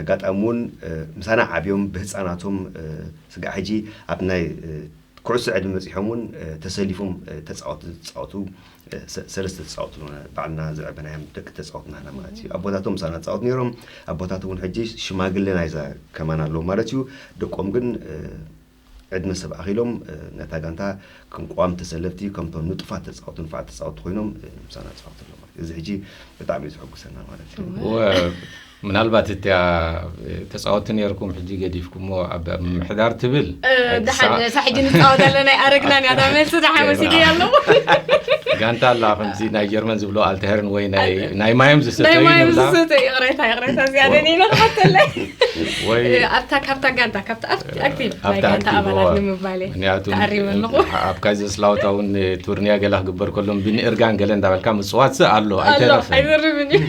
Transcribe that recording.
ኣጋጣሚ እውን ምሳና ዓብዮም ብህፃናቶም ስጋዕ ሕጂ ኣብ ናይ ኩዕሶ ዕድመ በፂሖም እውን ተሰሊፎም ተፃወቱ ዝፃወቱ ሰለስተ ተፃወቱ ባዕልና ዝዕበናዮም ደቂ ተፃወትና ኢና ማለት እዩ። ኣቦታቶም ምሳና ተፃወቱ ነይሮም። ኣቦታት እውን ሕጂ ሽማግለ ናይዛ ከማን ኣለዉ ማለት እዩ። ደቆም ግን ዕድመ ሰብ ኣኺሎም ነታ ጋንታ ከም ቀዋም ተሰለፍቲ ከምቶም ንጡፋት ተፃወቱ ንፋዓት ተፃወቱ ኮይኖም ምሳና ተፃወቱ ኣለዉ ማለት እዩ። እዚ ሕጂ ብጣዕሚ እዩ ዘሐጉሰና ማለት እዩ። ምናልባት እቲያ ተፃወቲ ነርኩም ሕጂ ገዲፍኩሞ ኣብ ምምሕዳር ትብል ደሓን ሳሕጂ ንፃወት ኣለና ኣረግናን ያታ መልሲ ደሓን ወሲደ ኣለዎ። ጋንታ ኣላ ከምዚ ናይ ጀርመን ዝብሎ ኣልተሄርን ወይ ናይ ማዮም ዝሰተዩ ይቕሬታ ይቕሬታ እዚኣ ደኒነ ክሓተለይ ወይ ኣብታ ካብታ ጋንታ ካብታ ኣክቲቭ ናይ ጋንታ ኣባላት ንምባል ተዓሪበ ኣለኹ። ኣብ ካይዘስላውታ እውን ቱርኒያ ገላ ክግበር ከሎም ብንእርጋን ገለ እንዳበልካ ምፅዋት ስ ኣሎ ኣይተረፍን። ኣይዘርብን እዩ።